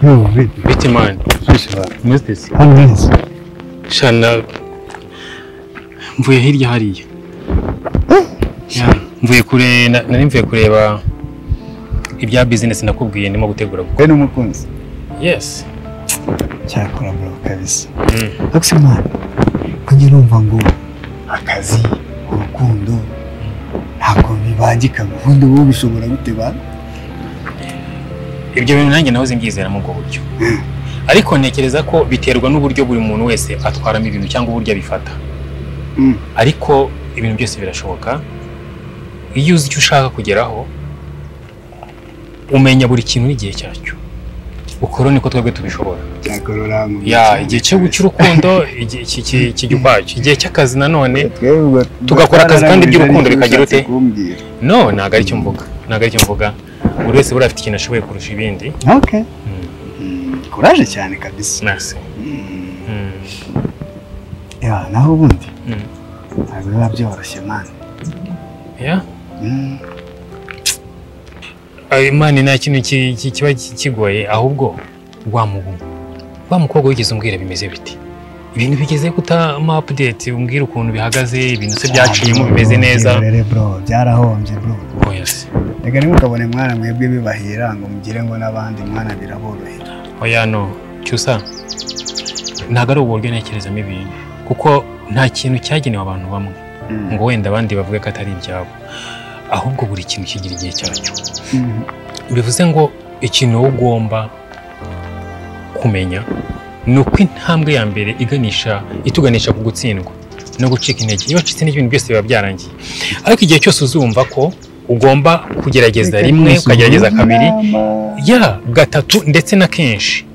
Yo, bite. Bite man. Mustesi. Hano. Shana mvuye hirya hariya. Ya, mvuye kure nari mvuye kureba ibya business nakubwiye ndimo gutegura gukora. N'umukunzi. Yes. Cyakora bro kabisa. Ariko man, kunye numva ngo akazi, urukundo ntabwo bibangika ubundi wowe bishobora gute ba? Ibyo bintu nanjye nahoze mbyizera mu bwo buryo. Ariko ntekereza ko biterwa n'uburyo buri muntu wese atwaramo ibintu cyangwa uburyo abifata. Ariko ibintu byose birashoboka. Iyo uzi icyo ushaka kugeraho umenya buri kintu n'igihe cyacyo. Ukora niko twebwe tubishobora. Ya, igihe cyo cy'urukundo kijya ukwacyo. Igihe cy'akazi nanone tugakora akazi kandi iby'urukundo bikagira ute? No, ntago ari cyo mvuga. Ntago ari cyo mvuga. Buri wese buri afite ikintu ashoboye kurusha ibindi. Okay. Courage cyane kabisa. Merci. Ya, naho ubundi. Ntabwo biba byoroshye man. Ya? Imana nta kintu kiba kigoye ahubwo wa mukobwa wigeze umbwira bimeze biti. Ibintu bigeze kutama update umbwira ukuntu bihagaze, ibintu se byaciyemo bimeze neza. Bro, byarahombye bro. Oh yes. Reka nimukabone mwana mwebwe bibahira ngo mugire ngo n'abandi mwana biraborohera. Oya no, cyusa. Ntago ari uburyo ntekerezamo ibintu kuko nta kintu cyagenewe abantu bamwe ngo wenda abandi bavuge ko atari ibyabo. Ahubwo buri kintu kigira igihe cyacyo. Bivuze ngo ikintu ugomba kumenya ni uko intambwe ya mbere iganisha ituganisha ku gutsindwa no gucika intege. Iyo wacitse intege ibintu byose biba byarangiye. Ariko igihe cyose uzumva ko ugomba kugerageza rimwe, ukagerageza kabiri, ya gatatu ndetse na kenshi,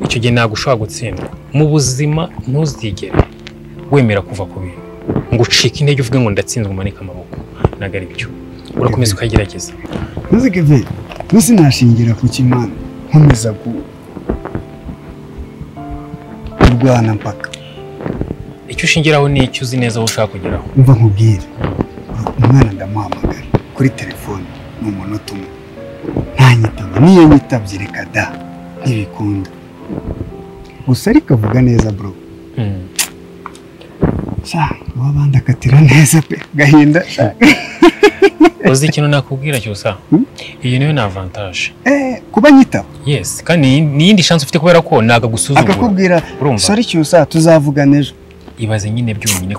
icyo gihe ntabwo ushobora gutsindwa. Mu buzima ntuzigere wemera kuva ku bintu ngo ucike intege uvuge ngo ndatsinzwe umanike amaboko. Ntabwo ari byo. Urakomeza ukagerageza. Ntuzigeve, ntusinashingira ku kimana nkomeza kurwana mpaka. Icyo ushingiraho ni icyo uzi neza aho ushaka kugeraho. Umva nkubwire, umwana ndamuhamagara kuri telefone ni umunota umwe ntanyitaba, niyo nyitabye reka da ntibikunda. Gusa ariko avuga neza bro. Sha, wabandi akatira neza pe gahinda. Uzi ikintu nakubwira cyusa? Iyi niyo na avantage. Kuba nyitaba. Yes, kandi ni yindi chance ufite kubera ko naga gusuzugura. Akakubwira sorry cyusa tuzavugana ejo. Ibaze nyine byonyine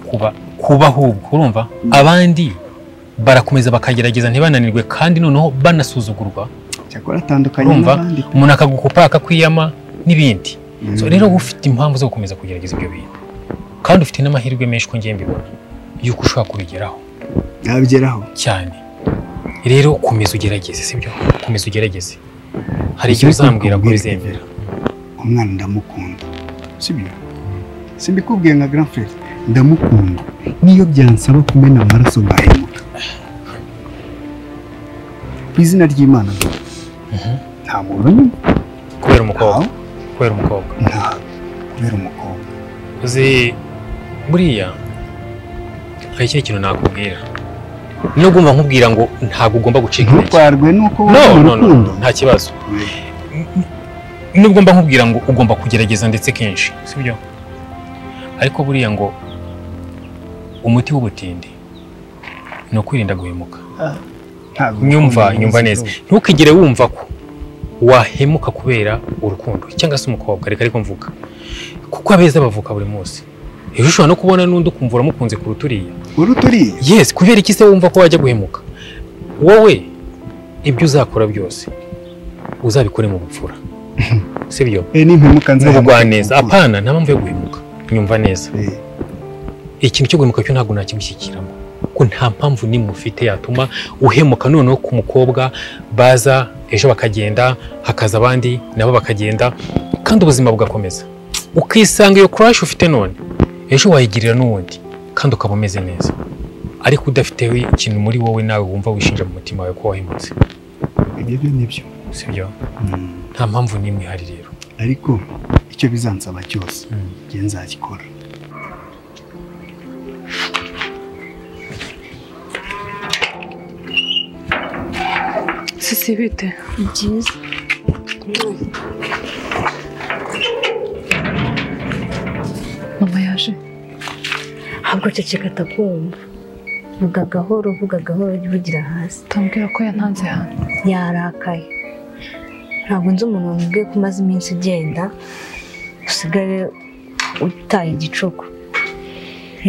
kuba ahubwo urumva abandi barakomeza bakagerageza ntibananirwe kandi noneho banasuzugurwa. Cyakora atandukanye n'abandi. Umuntu akagukupa akakwiyama n'ibindi. So rero ufite impamvu zo gukomeza kugerageza ibyo bintu. Kandi ufite n'amahirwe menshi ko ngiye mbibona yuko ushobora kubigeraho. Nabigeraho cyane. Rero komeza ugerageze, sibyo? Komeza ugerageze. Hari icyo uzambwira ko bizemera. Umwana ndamukunda. Sibyo? Simbikubwiye nka grand frère, ndamukunda. Niyo byansaba kumena amaraso ngahemuka. Ku izina ry'Imana. Nta muntu nyuma. Kubera umukobwa. Kubera umukobwa. Nta kubera umukobwa. Uzi buriya hari ikindi kintu nakubwira. Nubwo umva nkubwira ngo ntabwo ugomba gucika intege. Ntutwarwe nuko wowe urukundo. Nta kibazo. Nubwo mba nkubwira ngo ugomba kugerageza ndetse kenshi, sibyo? Ariko buriya ngo umuti w'ubutindi ni ukwirinda guhemuka. Nyumva neza. Ntukigere wumva ko wahemuka kubera urukundo cyangwa se umukobwa, reka ariko mvuga. Kuko abeza bavuka buri munsi. Ejo ushobora no kubona n'undi ukumva uramukunze kuruta uriya. Uruturiye? Yes, kubera iki se wumva ko wajya guhemuka? Wowe ibyo uzakora byose uzabikore mu bupfura. Sibyo? Nimpemuka nzabugwa neza. Apana, nta mpamvu yo guhemuka. Nyumva neza. Ikintu cyo guhemuka cyo ntabwo nakigushyikiramo. Ko nta mpamvu nimwe ufite yatuma uhemuka noneho ku mukobwa baza ejo bakagenda hakaza abandi nabo bakagenda kandi ubuzima bugakomeza. Ukisanga iyo crush ufite none ejo wayigirira n'uwundi kandi ukaba umeze neza. Ariko udafite ikintu muri wowe nawe wumva wishinja mu mutima wawe ko wahemutse. Ibyo nibyo. Sibyo? Nta mpamvu nimwe ihari rero. Ariko icyo bizansaba cyose ngiye nzagikora. Sisi bite? Byiza. Ahubwo ceceka atakumva. Vuga gahoro, vuga gahoro, ujye uvugira hasi. Utambwira ko yantanze hano. Yarakaye. Ntabwo nzi umuntu wamubwiye ko umaze iminsi ugenda usigaye utaye igicuku.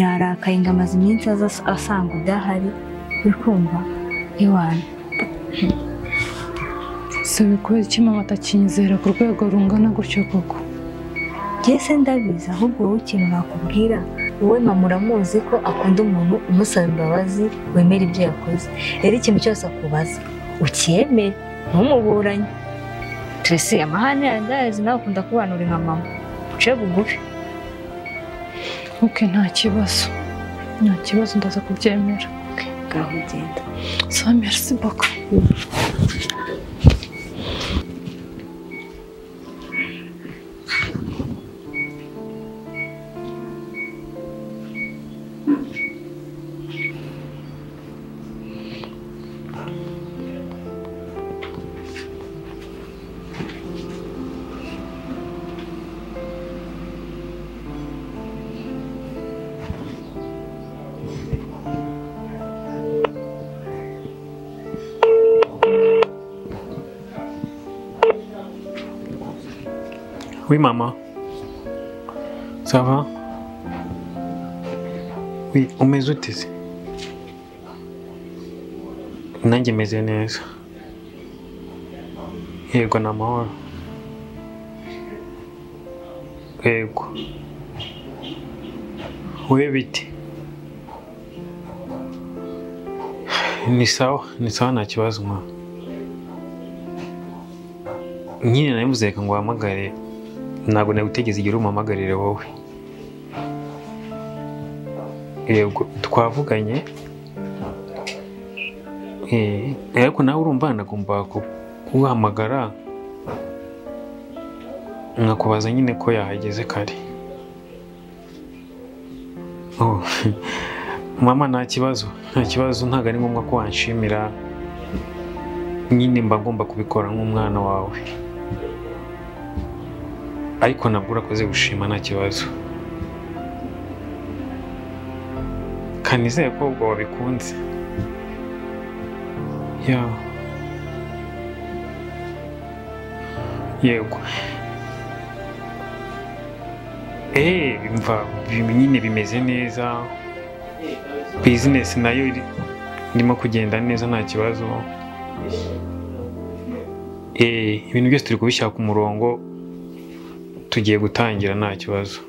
Yarakaye ngo amaze iminsi aza asanga udahari, uri kumva iwana. Si kubera iki mama atakinyizera ku rwego rungana gutyo koko? Njye se ndabizi, ahubwo wowe ikintu nakubwira, wowe mama uramuzi ko akunda umuntu umusaba imbabazi wemera ibyo yakoze. Rero ikintu cyose akubaza ucyemere, ntumuburanye. Tracy amahane yandazi nawe ukunda kubana uri nka mama. Uce bugufi. Okay, nta kibazo. Nta kibazo ndaza kubyemera. Ngaho ugenda. So merci beaucoup. Oui, maman. Ça va? Oui, umeze ute se? Nanjye meze neza. Yego, ni amahoro. Yego. Wowe bite? Ni sawa nta kibazo mama. Nyine nabivuze reka ngo uhamagare. Ntabwo nagutegeze igihe umuhamagarire wowe. Yego twavuganye. Ariko nawe urumva nagomba kuguhamagara nkakubaza nyine ko yahageze kare. Oh, mama nta kibazo, nta kibazo, ntabwo ari ngombwa ko wanshimira. Nyine mba ngomba kubikora nk'umwana wawe. Ariko nabwo urakoze gushima nta kibazo. Kanizeye ko ubwo wabikunze. Ya. Yego. Mva nyine bimeze neza. Business nayo irimo kugenda neza nta kibazo. Ibintu byose turi kubishyira ku murongo. Tugiye gutangira nta kibazo.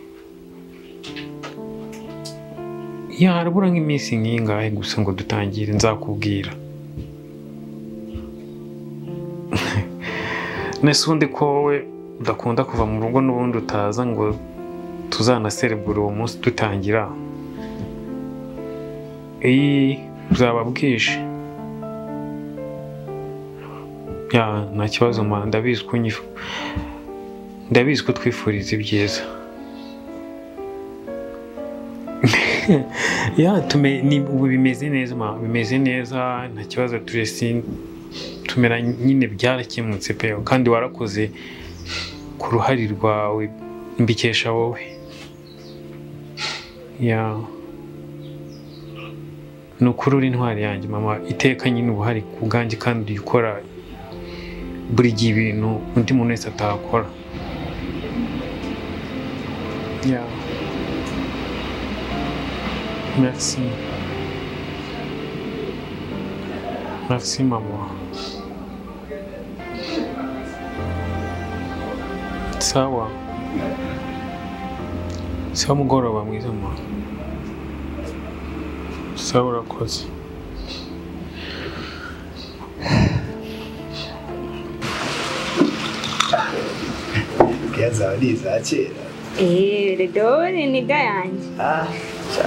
Ya harabura nk'iminsi nk'ingahe gusa ngo dutangire, nzakubwira. Nese ubundi ko wowe udakunda kuva mu rugo n'ubundi utaza ngo tuzanaserebura uwo munsi dutangira. Buzaba bwije. Ya nta kibazo ma, ndabizi ko ndabizi ko twifuriza ibyiza. Ya ubu bimeze neza ma, bimeze neza nta kibazo. Tracy tumera nyine byarakemutse pe, kandi warakoze ku ruhari rwawe, mbikesha wowe. Ya ni ukuri uri intwari yanjye mama, iteka nyine ubuhari ku bwanjye kandi ukora buri gihe ibintu undi muntu wese atakora. Yeah. Merci. Merci maman. Sawa. Sawa mugoroba mwiza mama. Sawa urakoze. Zawe ni iza kera. Rero ni niga yanjye.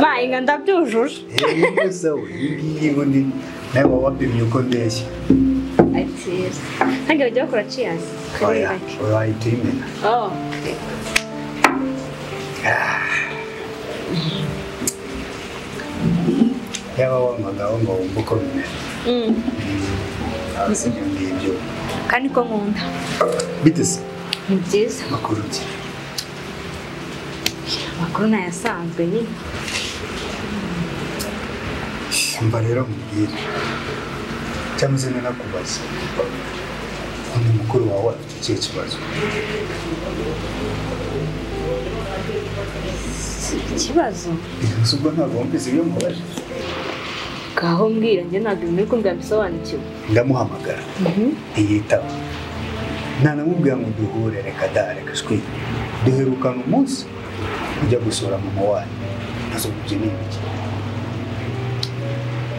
Mayi ndabyujuje. Sawa, iyi ngiyi ubundi nawe wapimye uko ndeshya. Ati ntabwo bajya bakora cheers. Oya, wahita uyimena. Oh. Yaba wanywaga ngo wumve uko bimera. Si ibyo ngibyo. Kandi ko nkunda. Bite se? Ni byiza. Makuru ki? Amakuru nayasanzwe nyine. Mba rero nkubwire cyangwa se nanakubaza, undi mukuru wawe afite ikihe kibazo? Ikibazo? Ubwo ntabwo wumvise ibyo mubaje? Ngaho mbwira, njye ntabwo ibintu uri kumbwira mbisobanukiwe. Ndamuhamagara ntiyitaba, ntanamubwira ngo duhure, reka da, reka shwi. Duherukana umunsi ujya gusura mama wanyu, ntazo ibyo ni ibiki?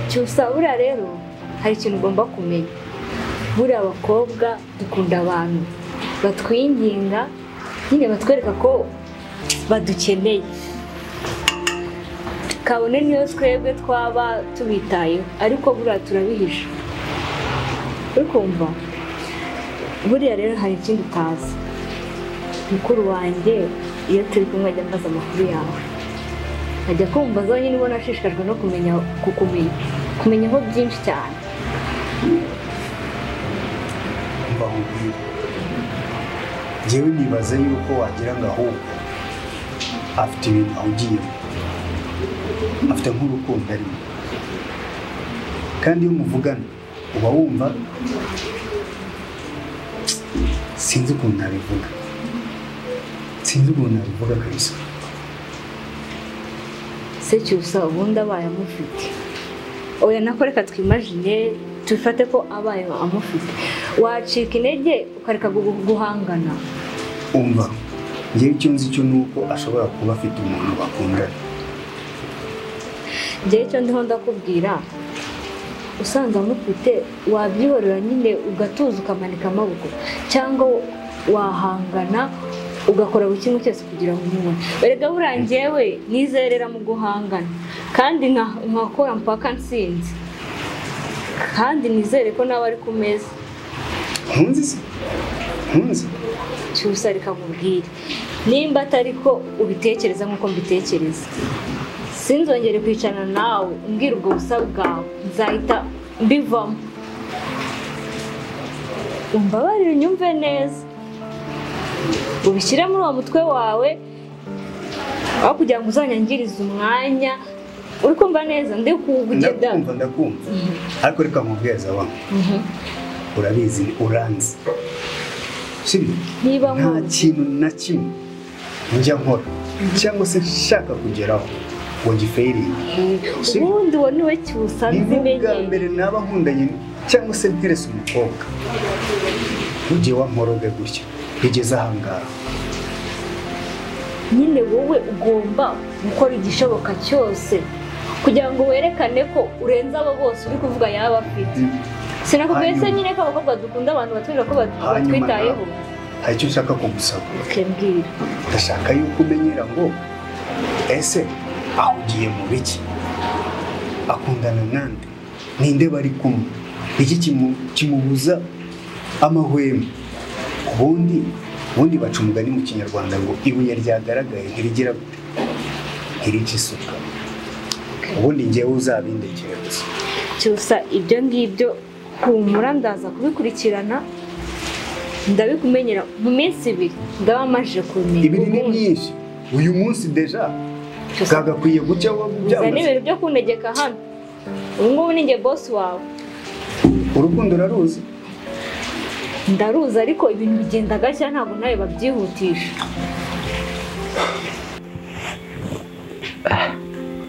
Cyusa, buriya rero hari ikintu ugomba kumenya. Buriya abakobwa dukunda abantu batwinginga, nyine batwereka ko badukeneye, kabone niyo twebwe twaba tubitayeho, ariko buriya turabihisha. Uri kumva? Buriya rero hari ikindi utazi. Mukuru wanjye iyo turi kumwe ajya ambaza amakuru yawe, ajya kumbaza nyine ubona ashishikajwe no kumenya kukumenya, kumenyaho byinshi cyane. Mba nkubwire, njyewe nibaza yuko wagira ngo ahubwo afite ibintu ahugiyemo, afite nk'urukundo arimo, kandi iyo muvugana uba wumva, sinzi ukuntu nabivuga, sinzi ukuntu nabivuga kabisa. Se Cyusa, ubundi abaye amufite, oya nako reka twimagine tubifate ko abaye amufite, wacika intege ukareka guhangana? Umva, njyewe icyo nzi cyo ni uko ashobora kuba afite umuntu bakundana. Njyewe icyo ndiho ndakubwira, usanze amufite wabyihorera nyine ugatuza ukamanika amaboko, cyangwa wahangana ugakora buri kimwe cyose kugira ngo umubone. Erega buriya njyewe nizerera mu guhangana, kandi nkakora mpaka nsinze, kandi nizere ko nawe ari ku meza. Nkunzi se? Nkunzi? Cyusa, reka nkubwire, nimba atari ko ubitekereza nk'uko mbitekereza, sinzongere kwicarana nawe umbwira ubwo busa bwawe, nzahita mbivamo. Umbabarire unyumve neza, ubishyire muri uwo mutwe wawe, aho kugira ngo uzanyangirize umwanya. Uri kumva neza? Ndi kugenda. Ndakumva, ndakumva, ariko reka nkubwire wa, urabizi, uranzi, sibyo? Niba nta kintu na kimwe njya nkora cyangwa se nshaka kugeraho ngo ngifeiringe. Ubundi uwo niwe Cyusa nzimenye. Ni bwa mbere naba nkundanye cyangwa se nterese umukobwa ugiye wamporoge gutya bigeze ahangaha. Nyine wowe ugomba gukora igishoboka cyose kugira ngo werekane ko urenze abo bose uri kuvuga yaba afite. Sinakubwiye se nyine ko abakobwa dukunda abantu batwereka ko batwitayeho? Hari icyo nshaka kugusaba. Mbwira. Ndashaka yuko umenyera ngo ese ahugiye mu biki, akundana nande, ninde bari kumwe, iki kimubuza amahwemo. Ubundi baca umugani mu Kinyarwanda ngo ibuye ryagaragaye ntirigira gute, ntirica isuka. Ubundi njyewe uzabindekere gusa. Cyusa, ibyo ngibyo humura ndaza kubikurikirana, ndabikumenyera mu minsi ibiri ndaba maje kumenya. Ibiri ni myinshi, uyu munsi deja kagakwiye gucya byamaze. Ni ibintu byo kuntegeka hano, ubu ngubu ni njye boss wawe. Urukundo uraruzi? Ndaruzi, ariko ibintu bigenda gashya, ntabwo nawe babyihutisha.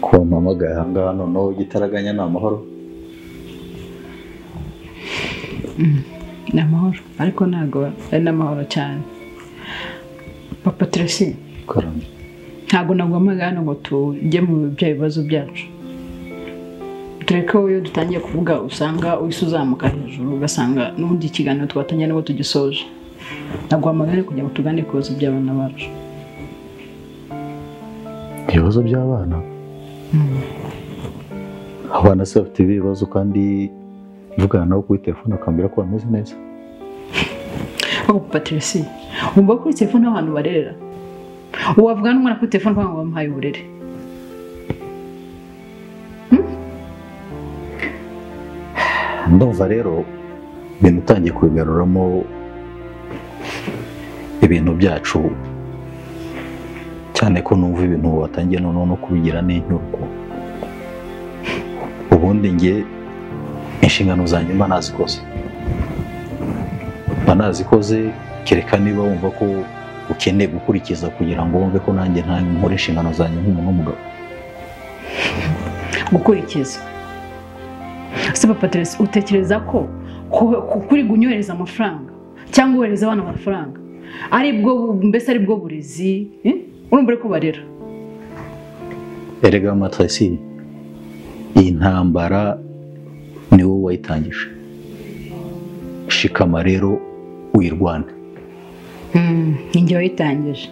Kuba mpamagaye aha ngaha noneho igitaraganya ni amahoro? Ni amahoro, ariko ntabwo ari n'amahoro cyane. Papa Tracy, ntabwo naguhamagaye hano ngo tujye mu bya bibazo byacu. Dore ko iyo dutangiye kuvuga usanga uhise uzamuka hejuru, ugasanga n'ubundi ikiganiro twatangiye nibwo tugisoje. Naguhamagaye kugira ngo tugane ku bibazo by'abana bacu. Ibibazo by'abana? Abana se bafite ibibazo, kandi mvugana nabo kuri telefone akambwira ko bameze neza. Ariko Papa Tracy, wumva kuri telefone abantu barerera? Wavugana n'umwana kuri telefone ngo bamuhaye uburere? Ndumva rero ibintu utangiye kubigaruramo ibintu byacu, cyane ko numva ibintu watangiye noneho no kubigira n'inyuko. Ubundi nge inshingano zanjye mba nazikoze. Mba nazikoze kereka niba wumva ko ukeneye gukurikiza kugira ngo wumve ko nanjye nta nkora inshingano zanjye nk'umuntu w'umugabo. Gukurikiza. Se Papa Tracy, utekereza ko kuri gunyohereza amafaranga cyangwa wohereza abana amafaranga aribwo mbese aribwo burezi, urumva ko barera? Erega Mama Tracy, iyi ntambara ni wowe wayitangije. Shikama rero uyirwane. Ninjye wayitangije.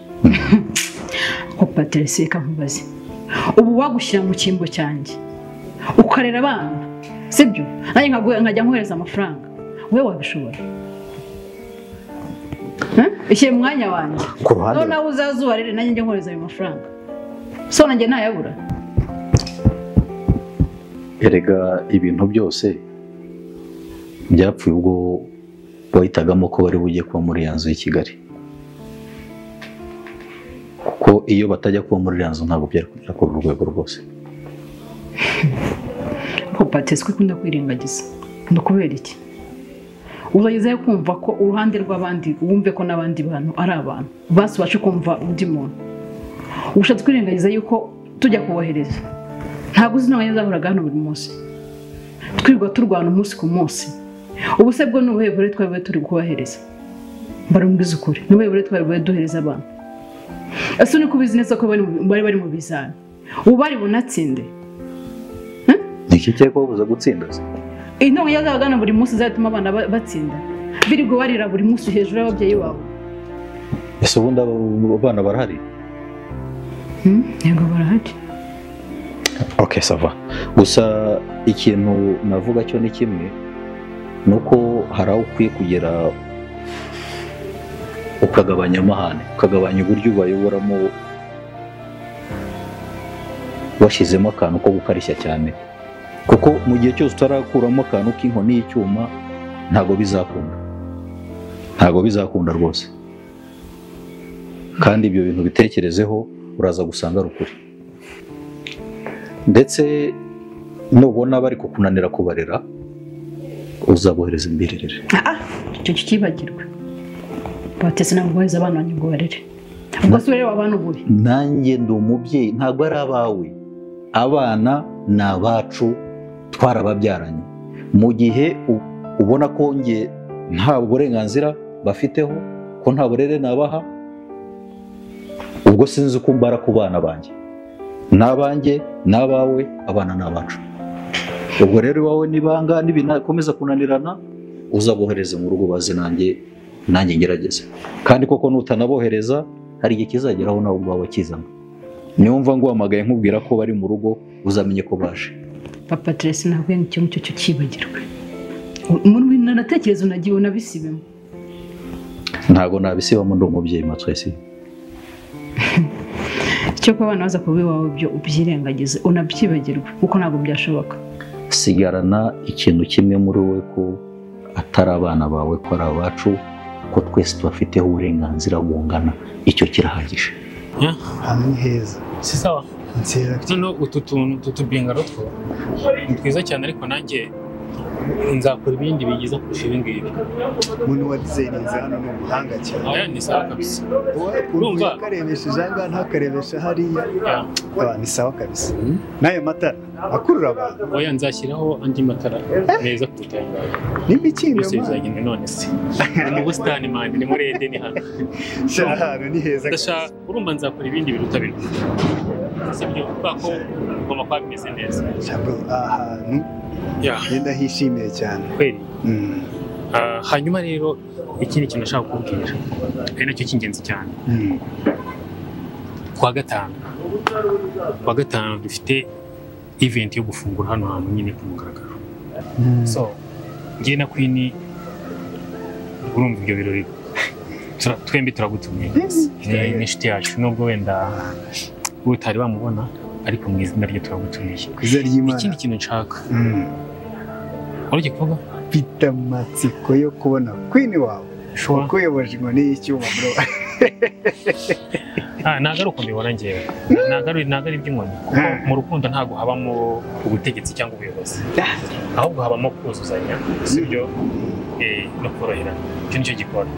Papa Tracy, reka nkubaze, ubu wagushyira mu cyimbo cyanjye ukarera abana, sibyo? Nanjye nkajya nkohereza amafaranga, wowe wabishobora? Ishyire mu mwanya wanjye. None nawe uzaze ubarere nanjye njye nkohereza ayo mafaranga. So nanjye ntayabura. Erega ibintu byose byapfuye ubwo wahitagamo ko bari bujye kuba muri ya nzu y'i Kigali. Kuko iyo batajya kuba muri ya nzu ntabwo byari kugera kuri uru rwego rwose. Papa Tracy, ko ukunda kwirengagiza, ndakubera iki? Uzagezayo kumva ko uruhande rw'abandi, wumve ko n'abandi bantu ari abantu, basi ubashe kumva undi muntu. Ushatse kwirengagiza yuko tujya kubohereza, ntabwo uzi n'abanya zahoraga hano buri munsi, twirirwa turwana umunsi ku munsi. Ubu se bwo ni ubuhe burere twari turi kubahereza? Mbarambwiza ukuri, ni ubuhe burere twari duhereza abantu? Ese ni kubizi neza ko bari bari mu bizami, ubu bari bunatsinde? Niki cyeko babuza gutsinda se? Intongo yazabagana buri munsi zatuma abana batsinda, birirwa barira buri munsi hejuru y'ababyeyi babo. Ese ubundi abo bana barahari? Yego barahari. Okay, ça va. Gusa ikintu navuga cyo ni kimwe, nuko hari aho ukwiye kugera ukagabanya amahane, ukagabanya uburyo ubayoboramo, washyizemo akantu ko gukarishya cyane. Kuko mu gihe cyose utarakuramo akantu k'inkoni y'icyuma ntago bizakunda. Ntago bizakunda rwose. Kandi ibyo bintu bitekerezeho uraza gusanga ari ukuri. Ndetse nubona bari kukunanira kubarera uzabohereza imbirerere. Icyo kibagirwe. Batese ntabwo bohereza abana banjye ngo barere. Ubwo se ureba abana ubuhe? Nanjye ndi umubyeyi, ntabwo ari abawe. Abana ni abacu, twarababyaranye. Mu gihe ubona ko nge nta burenganzira bafiteho, ko nta burere nabaha, ubwo sinzi uko mbara ku bana banjye. N'abanjye, n'abawe, abana ni abacu. Ubwo rero iwawe nibanga nibinakomeza kunanirana, uzabohereze mu rugo baze nanjye ngerageze. Kandi koko nutanabohereza hari igihe kizageraho nawe ubwawe kizana. Niwumva nguhamagaye nkubwira ko bari mu rugo uzamenye ko baje. Papa Tracy, ntabwo ikintu cyo cyibagirwe. Muri nanatekereza unagiye unabisibemo. Ntago nabisibamo, ndi umubyeyi Mama Tracy. Icyo ko abana baza kuba iwawe byo ubyirengagize unabyibagirwe kuko ntabwo byashoboka. Sigarana ikintu kimwe muri wowe ko atari abana bawe, ko ari abacu, ko twese tubafiteho uburenganzira bungana, icyo kirahagije. Ahantu ni heza. Si sawa? Noneho utu tuntu tutubingaro two ni twiza cyane, ariko nanjye nzakora ibindi bigiza kurusha ibi ngibi. Umuntu wa designinze hano ni umuhanga cyane. Oya ni sawa kabisa. Urumva akarebesha aha ntakarebesha hariya. Ni sawa kabisa. N'ayo matara akurura abantu. Oya nzashyiraho andi matara meza kuruta aya ngaya. N'imikindo byose bizagenda none se. Ni mu busitani mani, ni muri Edeni hano. Ahantu ni heza kabisa. Urumva nzakora ibindi biruta bino. Sibyo, kubera ko bigomba kuba bimeze neza. Ahantu ngenda hishimiye cyane. Kweli. Hanyuma rero ikindi kintu nashaka kukubwira ari nacyo cy'ingenzi cyane. Kuwa gatanu dufite event yo gufungura hano hantu nyine ku mugaragaro. So ngiye na Queen, urumva ibyo birori twembi turagutumiye. Ni inshuti yacu nubwo wenda utari bamubona, ariko mu izina rye turagutumiye. Ikindi kintu nshaka wari ugiye kuvuga? Mfite amatsiko yo kubona Queen wawe ukuyoboje inkoni y'icyuma bro. Ntabwo ari uko mbibona ngewe, ntabwo ari iby'inkoni, kuko mu rukundo ntabwo habamo ubutegetsi cyangwa ubuyobozi, ahubwo habamo kuzuzanya, sibyo, no koroherana. Icyo nicyo gikora,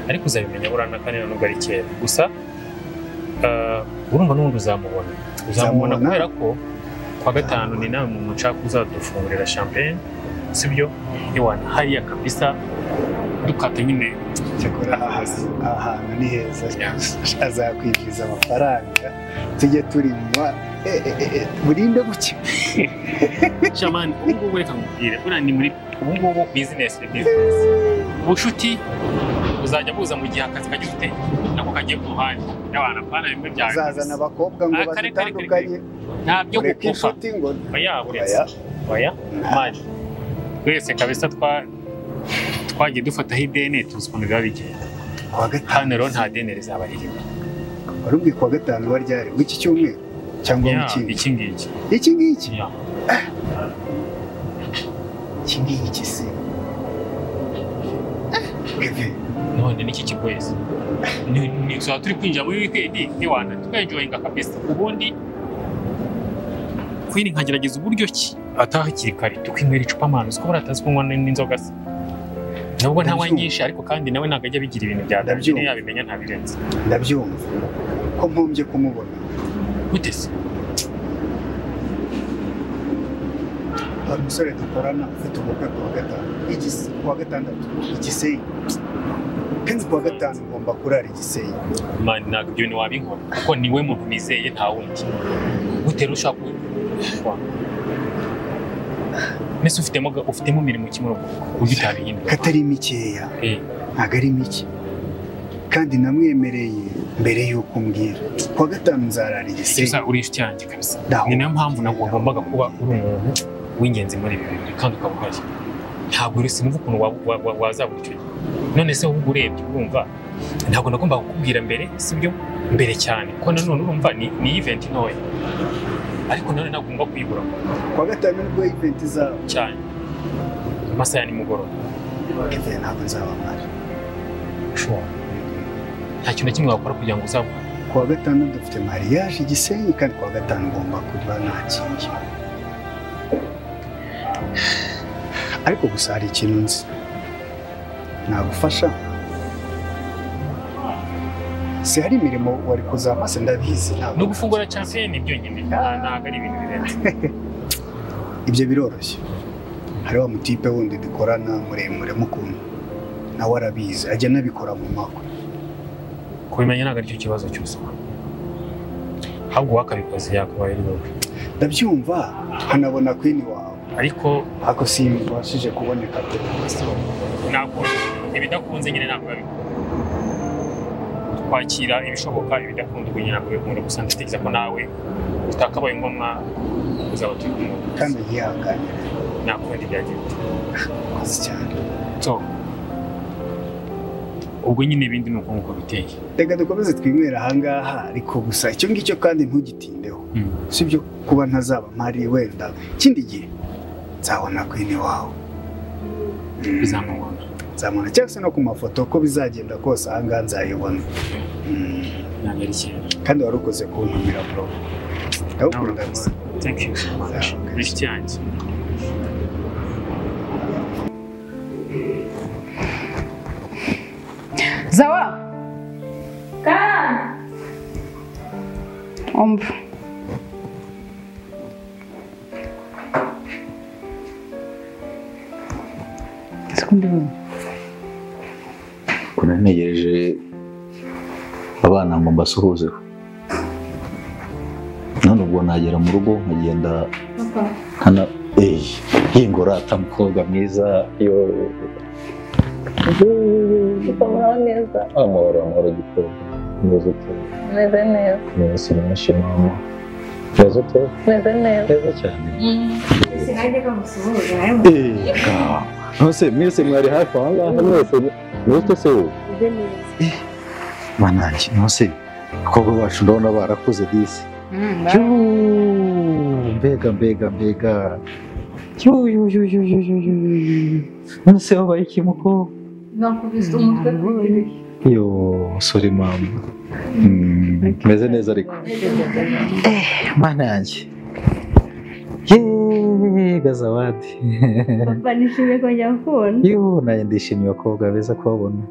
ariko uzabimenya burana kandi nubwo ari kera. Gusa urumva n'ubundi uzamubona kubera ko kwa gatanu ni nawe muntu nshaka uzadufungurira champagne, sibyo, iwana hariya kabisa dukata nyine. Cyakora ahantu ni heza, azakwinjiza amafaranga tujye turinywa burinde buke. Shamani, ubu ngubu reka nkubwire, buriya ni muri ubu ngubu business ni business. Ubucuti buzajya buza mu gihe akazi kagize ute nako kagiye ku ruhande y'abantu, apana bimwe byawe uzazana abakobwa ngo bazitandukanye, nta byo gukufa. Oya, buretse oya mani twese kabisa twagiye dufataho ideni, tuzi ukuntu biba bigenda. Hano rero nta deni rizaba ririmo. Wari ubwiye kuwa gatanu wa ryari, w'iki cyumweru cyangwa w'ikindi? Iki ngiki. Iki ngiki? Iki ngiki se? None niki kigoye se? Ni tuzaba turi kwinjira muri weekend, ntiwana tukaenjoyinga kabisa. Ubundi Queen nkagerageza uburyo ki ataha hakiri kare tukinywera icupa manu, siko baratazi kunywa n'inzoga se. Nubwo ntanywa nyinshi ariko kandi nawe ntabwo ajya bigira ibintu bya danger, yabimenya ntabirenze. Ndabyumva ko mpombye kumubona. Gute se? Hari umusore dukorana ufite ubukwe kuwa gatanu, kuwa gatandatu Igisenyi, kandi kuwa gatanu ngomba kurara Igisenyi. Man, ntabwo ibyo bintu wabinkora kuko niwe muntu nizeye, nta wundi. Gute rero ushaka mbese ufitemo imirimo ki muri ubwo buryo utabihindura? Katari mikeya, ntabwo ari mike, kandi namwemereye mbere y'uko umbwira kuwa gatanu nzarara Igisenyi. Uri inshuti yanjye kabisa, ni nayo mpamvu ntabwo wagombaga kuba uri umuntu w'ingenzi muri ibi bintu kandi ukaba uhari. Ntabwo rero sinumva ukuntu wazabura icyo gihe. None se ahubwo urebye urumva ntabwo nagombaga kukubwira mbere, sibyo, mbere cyane, kuko nanone urumva ni event ntoya, ariko nanone ntabwo ngomba kuyibura. Kuwa gatanu nibwo event izaba cyane, amasaha ya nimugoroba. Kevin, ntabwo nzaba mpari. Sure. Nta kintu na kimwe wakora kugira ngo uzabure. Kuwa gatanu dufite mariage Igisenyi, kandi kuwa gatanu ngomba kuba nakingiye. Ariko gusa hari ikintu nzi nagufasha. Si hari imirimo wari kuzampa se? Ndabizi. No gufungura champagne byonyine ntabwo ari ibintu birenze. Ibyo biroroshye. Hari wa mutipe wundi dukorana muremure mukunda, nawe arabizi, ajya anabikora mu makwe. Kubimenya ntabwo aricyo kibazo cyose, ahubwo wakabikoze yakabaye ari wowe. Ndabyumva, nkanabona Queen wawe, ariko ako simbashije kuboneka pe. Ntabwo ibidakunze nyine ntabwo babikora, kwakira ibishoboka, ibidakunda ubwo nyine ntabwo bikunda. Gusa ndatekereza ko nawe utakabaye ngombwa uzaba turi kumwe kandi yihanganire. Nakundi byagenda koze cyane. So ubwo nyine ibindi ni uko nguko biteye. Reka dukomeze twinywera ahangaha, ariko gusa icyo ngicyo kandi ntugitindeho, sibyo, kuba ntazaba mpari wenda ikindi gihe nzabona Queen wawe. Bizamubona, nzamubona, cyangwa se no ku mafoto uko bizagenda kose ahangaha nzayibona. Ntabwo ari kera. Kandi wari ukoze kuntumira bro, ndagukunda. Thank you so much. Inshuti yanjye. Zawa. Umva. Sikumbibona. Kuna ntegereje abana ngo mbasuhuzeho. None ubwo nagera mu rugo nkagenda nkana yingorata mukobwa mwiza yo. Amahoro neza. Amahoro, amahoro gikobwa. Meze ute? Meze neza. Meze menshi mama. Meze ute? Meze neza. Neza cyane. Sinajya kamusuhuza nawe. Nose mwese mwari hafi aho ngaho mwese. Meze se wowe? Meze neza. Manange, nose abakobwa bacu ndabona barakuze disi. Mbega mbega mbega. None se wabaye iki mukobwa? Nakubise umutwe ku idirishya. Yo, sorry mama. Meze neza ariko. Mana yanjye. Yeee, Gazawadi. Papa nishimiye kongera kukubona. Yo, nanjye ndishimiye abakobwa beza kubabona.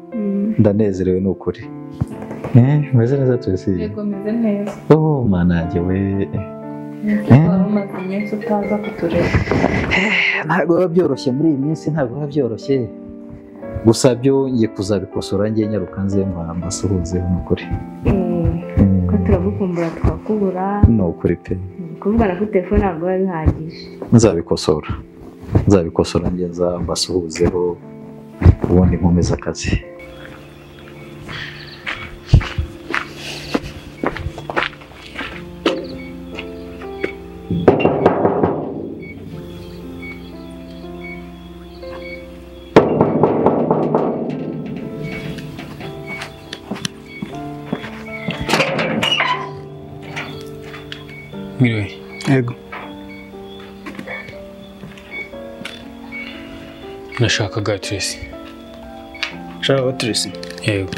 Ndanezerewe ni ukuri. Meze neza Tracy. Yego meze neza. Oh, mana yanjye we. Wari umaze iminsi utaza kutureba. Ntabwo biba byoroshye muri iyi minsi, ntabwo biba byoroshye. Gusa byo ngiye kuzabikosora ngiye nyaruka nze mbasuhuzeho ni ukuri. Ko turagukumbura twakubura. Ni ukuri pe. Kuvugana kuri telefone ntabwo biba bihagije. Nzabikosora. Nzabikosora ngiye nza mbasuhuzeho ubundi nkomeza akazi. Mwiriwe. Yego. Nashakaga Tracy. Shaka Tracy? Yego.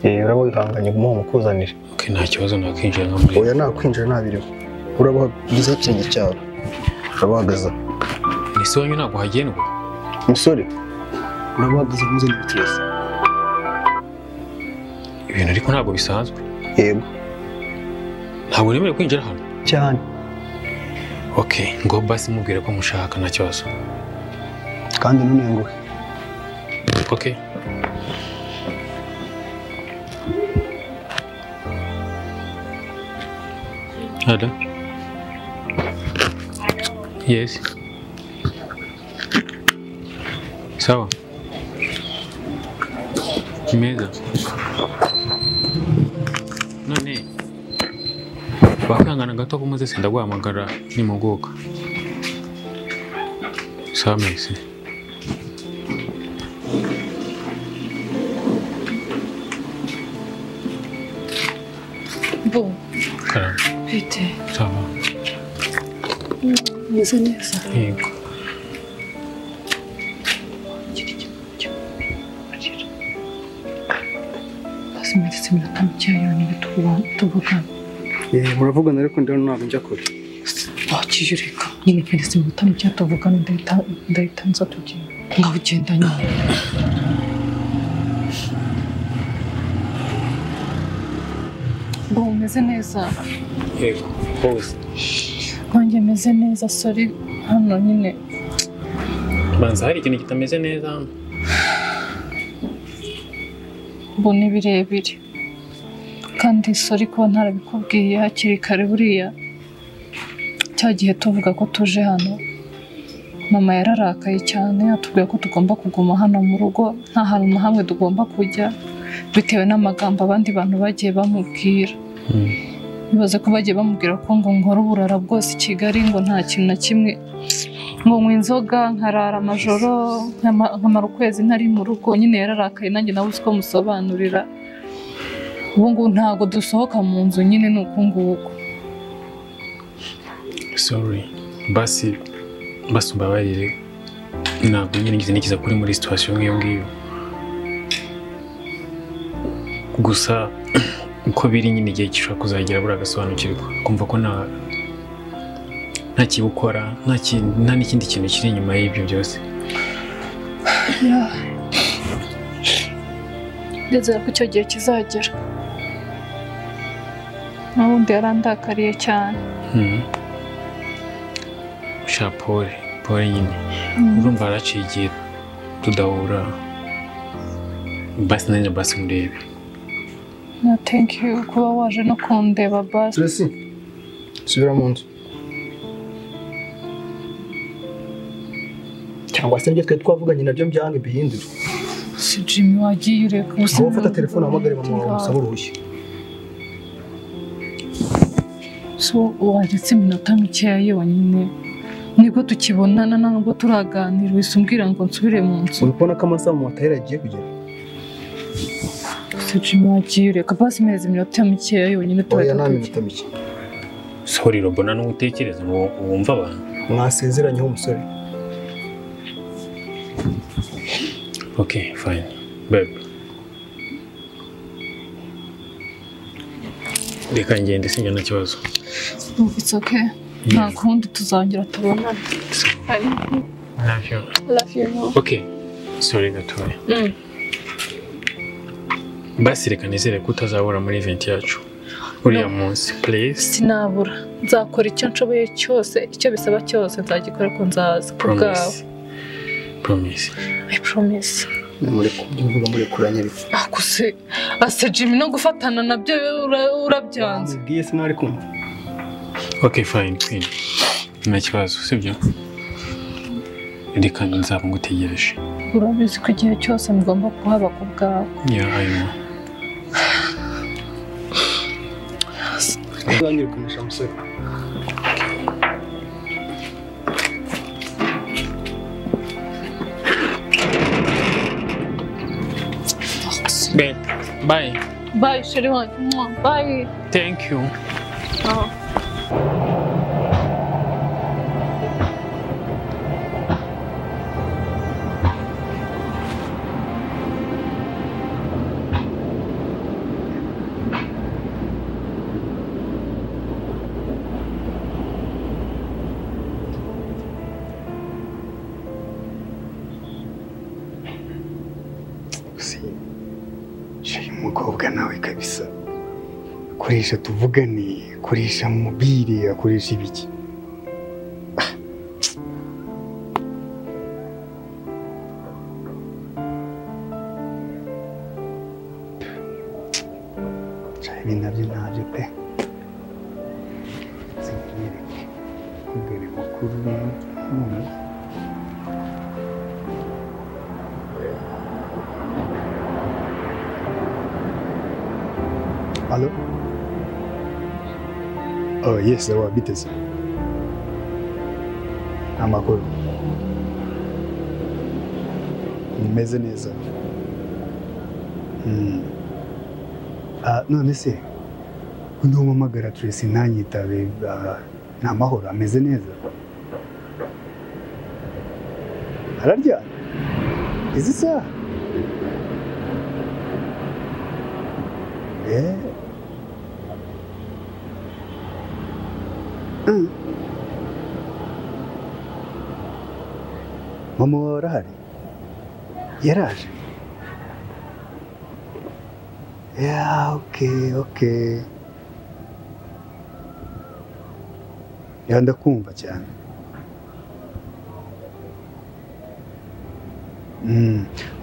Uraba wihanganye guma mukuzanire. Okay, nta kibazo nakwinjira nka muri. Oya nakwinjira ntabiriho. Uraba byiza cyane cyaro. Urabahagaza. Ni se wanyu ntabwo hagendwa? Musore, urabahagaza muzanire Tracy. Ibintu ariko ntabwo bisanzwe. Yego. Ntabwo nemerewe kwinjira hano? Cyane. Okay, ngo basi mubwire ko mushaka nta kibazo. Kandi ntunenguhe. Okay. Hello. Yes. Sawa. Kimeza. None wakangana gato kumuze sindaguhamagara nimuguka. Sawa mese. Bo. Karame. Bite. Sawa. Meze neza. Yego. Basi iminota mike yonyine tuvugana. Muravugana ariko ndabona ntabwo njya kure. Wakiye ureka. Nyine mpereza iminota mike tuvugana ndahita nza tugenda. Ngaho ugenda nyine. Bo umeze neza? Yego, hose. Nanjye meze neza, sorry hano nyine. Banza hari ikintu kitameze neza hano. Bo ni birebire. Kandi sorry kuba ntarabikubwiye hakiri kare buriya. Cya gihe tuvuga ko tuje hano, mama yararakaye cyane atubwira ko tugomba kuguma hano mu rugo, nta hantu na hamwe tugomba kujya bitewe n'amagambo abandi bantu bagiye bamubwira. Bibaze ko bagiye bamubwira ko ngo nkora uburara bwose i Kigali, ngo nta kintu na kimwe, ngo nywa inzoga nkarara amajoro nkamara ukwezi ntari mu rugo. Nyine yararakaye nanjye nawe uzi ko musobanurira. Ubu ngubu ntabwo dusohoka mu nzu nyine ni uku nguku. Sorry, basi umbabarire ntabwo nyine ngize nikiza kuri muri situation nk'iyo ngiyo. Gusa uko biri nyine igihe gishobora kuzagera buriya agasobanukirwa kumva ko nta kibukora nta n'ikindi kintu kiri inyuma y'ibyo byose. Ndizera ko icyo gihe kizagera. N'ubundi yarandakariye cyane. Sha pole pole nyine. Urumva haraciye igihe tudahura. Basi nanjye basi murebe. No, thank you kuba waje no kundeba basi. Tracy, subira mu nzu. Cyangwa se ibyo twe twavuganye nabyo mbyange bihindure. Si Jimmy wagiye ureka gusa. Ufata telefone uhamagare mama wawe umusaba uruhushya. So waretse iminota mikeya yonyine nibwo tukibonana nubwo turaganira wese umbwira ngo nsubire mu nzu. Uri kubona ko amasaha mu matahera agiye kugera. Si Jimmy wagiye ureka basi mezi iminota mikeya yonyine turajya. Oya nta minota mike. Sorry Robona n'ugutekereza ngo wumva abantu. Mwasezeranyeho umusore. Okay, fine. Babe. Reka ngende sinjya nta kibazo. It's okay. Nta kundi tuzongera tubonane. I love you. Love you more. Okay. Sorry gatoya. Basi reka nizere ko utazabura muri event yacu. Uriya munsi, please. Sinabura. Nzakora icyo nshoboye cyose, icyo bisaba cyose nzagikora ko nzaza ku bwawe. Promise. I promise. Muri kubyumva muri kuranyarika. Akuse ase Jimmy no gufatana nabyo urabyanze. Ngiye sinari kumva. Okay, fine, queen. Nta kibazo, sibyo? Reka nzaba ngutegereje. Urabizi ko igihe cyose mugomba kuhaba ku bwawe. Yeah, I know. Uzanyirikanisha musore. Babe, bye. Bye, chérie. Bye. Thank you. Oh. Umukobwa nawe kabisa akoresha tuvugane, akoresha mobile, akoresha ibiki. Ibi nabyo ntabyo pe. Sinkwereke kubwira mukuru. Allo? Oh yes, awa biteze. Amakuru. Nimeze neza. None se umpamagara Tracy ntanyitabe, nta mahoro, ameze neza. Ararya? Izi saha? Mama wawe arahari? Yaraje? Yeah, okay, okay. Ya ndakumva cyane.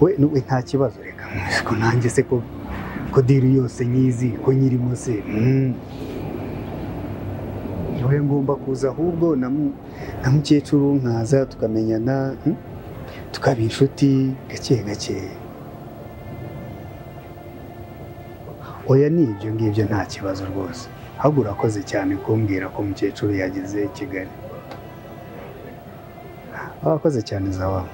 We nta kibazo reka ko nanjye se ko diri yose nyizi ko nyirimo se. We ngomba kuza ahubwo na mukecuru nkaza tukamenyana, tukaba inshuti gake gake. Oya ni ibyo ngibyo nta kibazo rwose. Ahubwo urakoze cyane kumbwira ko mukecuru yageze i Kigali. Urakoze cyane zawa.